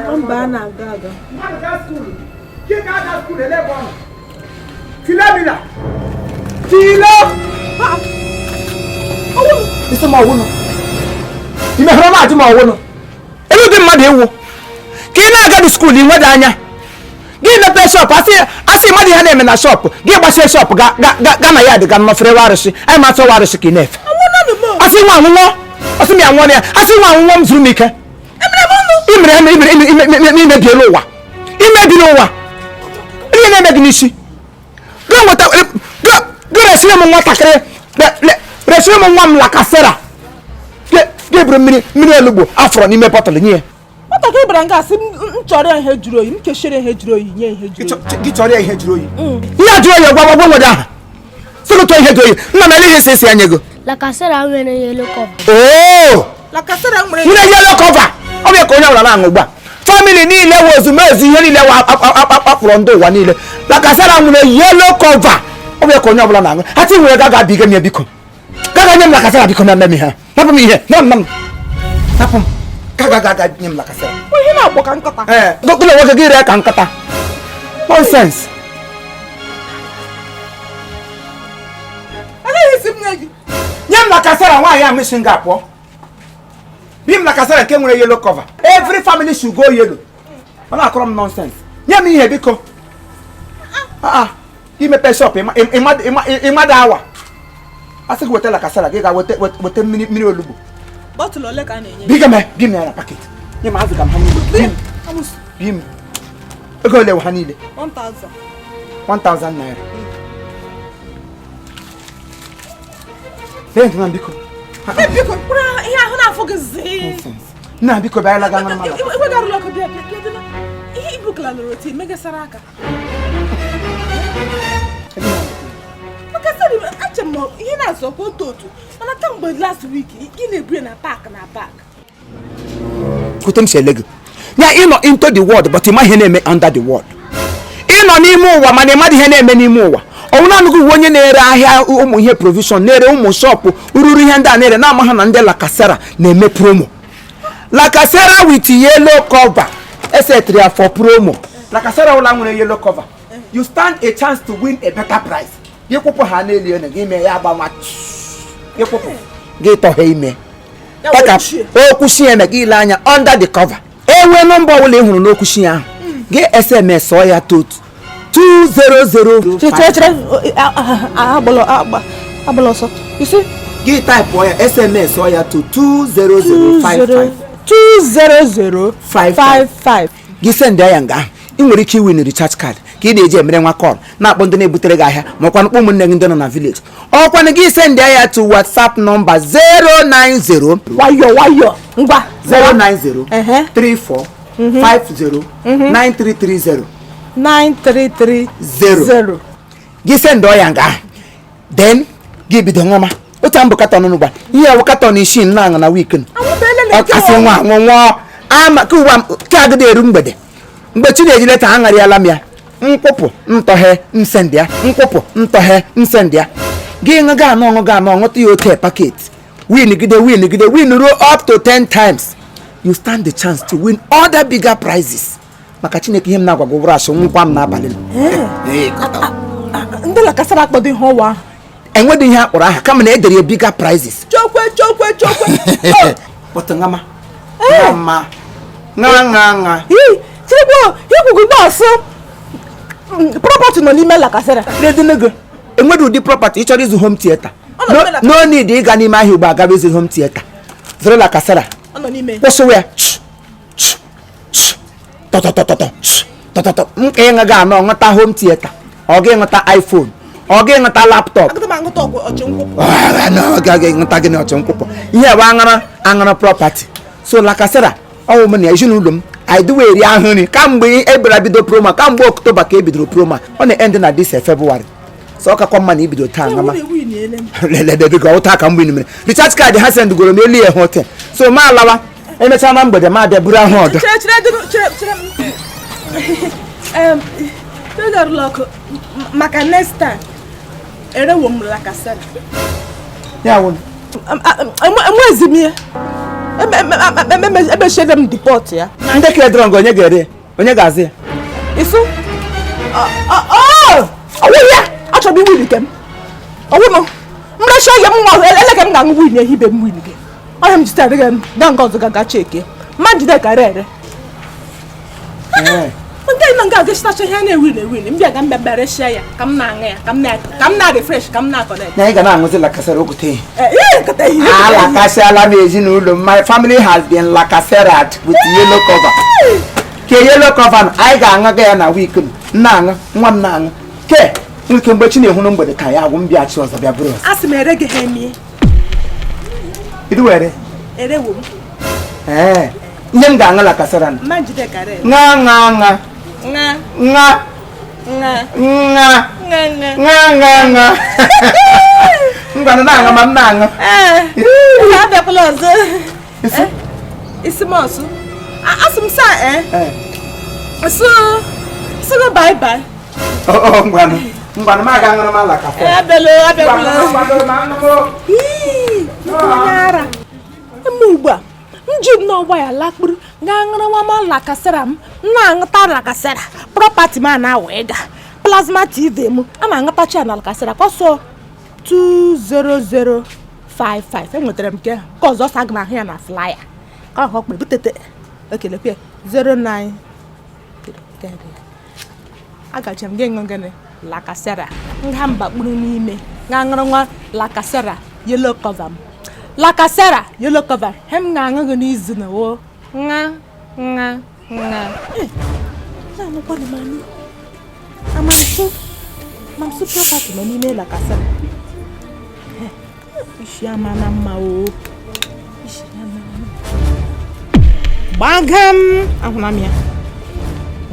Nọmba a na-aga aga. Filamina! Filo! Isi m ọwụnụ. I meghere m ajụ m ọwụnụ. Elu dị mmadụ ewu. Ka ị na-aga dị school inweda anya. Gị mepee shop asị mmadụ ihe na-eme na shop gị gbachie shop ga ga na ya dị ga nnọfere warụsị anyị ma atụ warụsị ka ị na-efe. Asị nwa anwụnwọ asị m ya nwụọ ya asị nwa anwụnwọ m zuru m ike. Imere imebiela ụwa imebiri ụwa ihe na-eme gị n'isi gị resịrị m nwatakịrị resịrị m nwa m Lacasera gị buru mmiri mmiri olugbo afọrọ n'ime bọtụlụ nye ya. Nwatakịrị bịara nga asị m chọrọ ya ihe jụrụ oyi, m kechere ihe jụrụ oyi nye ihe jụrụ oyi. Gị chọrọ ya ihe jụrụ oyi. Ihe jụrụ oyi gwa gwa nwere aha sị gị tụọ ihe jụrụ oyi nna m ele ihe esi ya nye gị. Lacasera nwere yellow cover. Oo! Lacasera nwere yellow cover. Ọ bụ ka onye ọbụla na-aṅụ ugbu a. Family niile wụ ozumezu ihe niile akpọrọ ndị ụwa niile. Lacasera nwere yellow cover. Ọ bụ ka onye ọbụla na-aṅụ. Ha ti nwere gaga biga m ya biko. Gaga nye m Lacasera biko na mme m ihe. Napụ m ihe. Na m. Napụ m. Gaga gaga nye m Lacasera. Ihe na-agbọ ka nkata. Ee, dọkịta nwoke gị ree ka nkata. Nonsense. Anaghị esi m nye gị. Nye m Lacasera nwaanyị a mesi nga pụọ. Bi m Lacasera nke nwere yellow cover. Every family should go yellow. Ọ na-akọrọ m nonsense. Nye m ihe biko. Imepe shop ịmada awa. A sị gị weta Lacasera gị ga weta mmiri olugbo. Bọtụlụ ole ka a na-enye? Biga m bi m ya na paket. Nye m azụ ka m ha niile. Bi m. Ego ole ha niile? 1000. 1000 naira. Lee ntụ biko. Biko kpụrụ ihe ahụ na-afụ gị zii. Nna biko bịa laga nwa mmadụ. Ewegarụla ọkụ bịa bịa bịa. Ihe ibukala lụrụ otu emegasara aka. Maka sịrị ache m ihe na-azọ kwa otu otu mana kamgbe last week ị na-eburu na park na park. Kwute m si ele gị. Ya ịnọ into the world but ịma ihe na-eme under the world. Ịnọ n'ime ụwa mana ịmadụ ihe na-eme n'ime ụwa. Ọnwụ naanị gị onye na-ere ahịa ụmụ ihe provision na-ere ụmụ shọpụ ruru ihe ndị a na-ere na-ama ha na ndị Lacasera na-eme promo. Lacasera with yellow cover esetiri ya for promo. Lacasera ụla nwere yellow cover. You stand a chance to win a better price. Gị kwụpụ ha n'elu elu gị mee ya agbanwa gị kwụpụ gị tọhe ime. Okwuchi eme gị ile anya under the cover. Enwe nọmba ọbụla ị hụrụ n'okwuchi ahụ gị SMS ọ ya to 200. Chere agbala ọsọ. You see? Gị type ya SMS ọ ya to 20055. 20055. Gị send ya nga ahụ. Ị nwere ike iwin recharge card ka ị na-eji emere nwa call na-akpọ ndị na-ebutere gị ahịa ma ọkwanụ kpọ ụmụnne gị ndị nọ na village. Ọkwanụ gị send ya to WhatsApp nọmba 090 nwayọ nwayọ ngwa 090 34 50 9330 9330. Gị send ya nga ahụ. Then gị bido ṅụma otu mbụ katọn n'ugba ihe awụ katọn isii na-aṅụ na week asị nwa nwụọ ama ka ụwa ka agịda eru mgbede mgbe chi na-eji leta aṅarịala m ya nkwụpụ ntọhe nsendị ya nkwụpụ ntọhe nsendị ya gị ṅụga anọ ṅụga anọ ṅụta ya ote paket win gide win gide win ruo up to 10 times you stand the chance to win other bigger prizes. Maka Chineke ihe m na-agwa gị bụrụ asị nkwa m n'abalị. Ndị Lacasera akpọdo ihe ọwa ahụ enweghị ihe akpọrọ aha kama na edere ya bigger prizes. Chokwe chokwe chokwe. Kpọtụ ngama ngama ṅa ṅa ṅa. Chigbo ikwugu bọọsụ property nọ n'ime Lacasera. Ledịnego enweghị ụdị property ị chọrọ ịzụ home theater. No need ịga n'ime ahịa ugbo agaba ịzụ home theater. Zụrụ Lacasera kwụsịwa ya tọtọtọtọ tọtọtọ nka ịṅụ ga anọ ṅụta home theater ọ gị ṅụta iPhone ọ gị ṅụta laptop ṅụta gịnị ọchị nkwụpụ ihe bụ aṅara aṅara property. So Lacasera ọwụ m na ezinụlọ m anyị dịwa eri ahụ nri kamgbe ebere bido promo kamgbe Ọktoba ka ebidoro promo ọ na-end na this February. So ọ kakwa mma na ibido taa ngama lelebe ụta ka mgbe mere recharge card ha sendgoro m elu ya hotel so ma alawa emechaa na mgbede ma abịa buru ahụ ọdọ. Maka next time erewo m Lacasera. Ya wụ enwezi m ya. Emechiela m depot ya. Ndị kere dọrọ nga onye ga-ere, onye ga-azụ ya. Isu ọwụ ya achọrọ m iwin nke m ọwụ m mrecha ihe m nwa ele ka m ga-aṅụ win ehibe m win gị ọhịa m jite gị gaa nke ọzọ ga cheke ma njide ka ere ere nke nọ nga agachitacha ihe na-ewin ewin mbịa ga mbịa bịa reshia ya ka m na-aṅụ ya ka m na-refresh ka m na-akọnet Na anyị ga na-aṅụzi lakasera okwute ihe. Ee, nkata ihe Alakasịala m ezinụlọ m. My family has been lakaserad with yellow cover. Ke yellow cover nọ, anyị ga-aṅụ ga ya na week m na-aṅụ, nwa m na-aṅụ. Ke nke mgbe chi na-ehụ na mgbede ka ya agwụ m bịachi ọzọ bịa bụrụ ọzọ. A sị m ere gị ha emie. Idu were? Erewo m. Ee, ihe m ga-aṅụ lakasera nọ. Ma njide ka ere. Ṅa ṅa ṅa. Ṅa. Ṅa. Ṅa. Ṅa. Ṅa ṅa. Ṅa ṅa ṅa. Ngwanụ na-aṅụ ma m na-aṅụ. Ee, abịakwala ọzọ. Isi m ọsụ. Asị m saa ee. So, so bye bye. Oh, ngwanụ. Ngwanụ m aga ṅụrụ m alakasera. Abịala, abịakwala. Ii, onye ara. Eme ugbu a, m ji m n'ọgba ya lakpuru gaa ṅụrụ nwa m lakasera m na-aṅụta lakasera property m a na-awa ịga plasma TV m a na-aṅụtacha ya na lakasera ka ọsọ 20055 enwetara m nke nke ọzọ sọ aga m ahụ ya na flyer ka ahụ ọkpa ebutete ekelekwe 09 agaji m gị ṅụ gịnị lakasera nga mba kpuru n'ime ga ṅụrụ nwa lakasera yellow cover m lakasera yellow cover he m ga-aṅụ gị n'izu na wo ṅa ṅa ṅa na-anụkwanụ m anụ amamsụ mamsụ property nọ n'ime lakasera. Isi ama na mma o isi ama na mma. Gbagam ahụna m ya,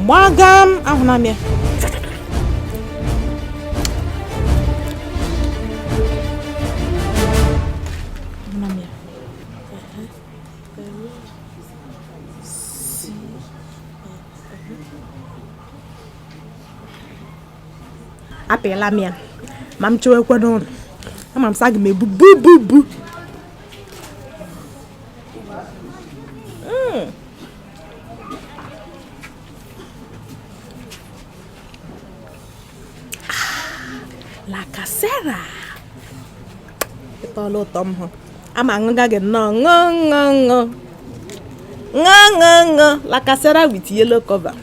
gbagam ahụna m ya. Ahụna m ya. Apịala m ya ma m chewekwa n'ụlọ ama m sị aga m ebu bu bu bu. Lakasera ịtọọla ụtọ m hụ ama aṅụga gị nnọọ ṅụ ṅụ ṅụ ṅụ ṅụ ṅụ lakasera with yellow cover.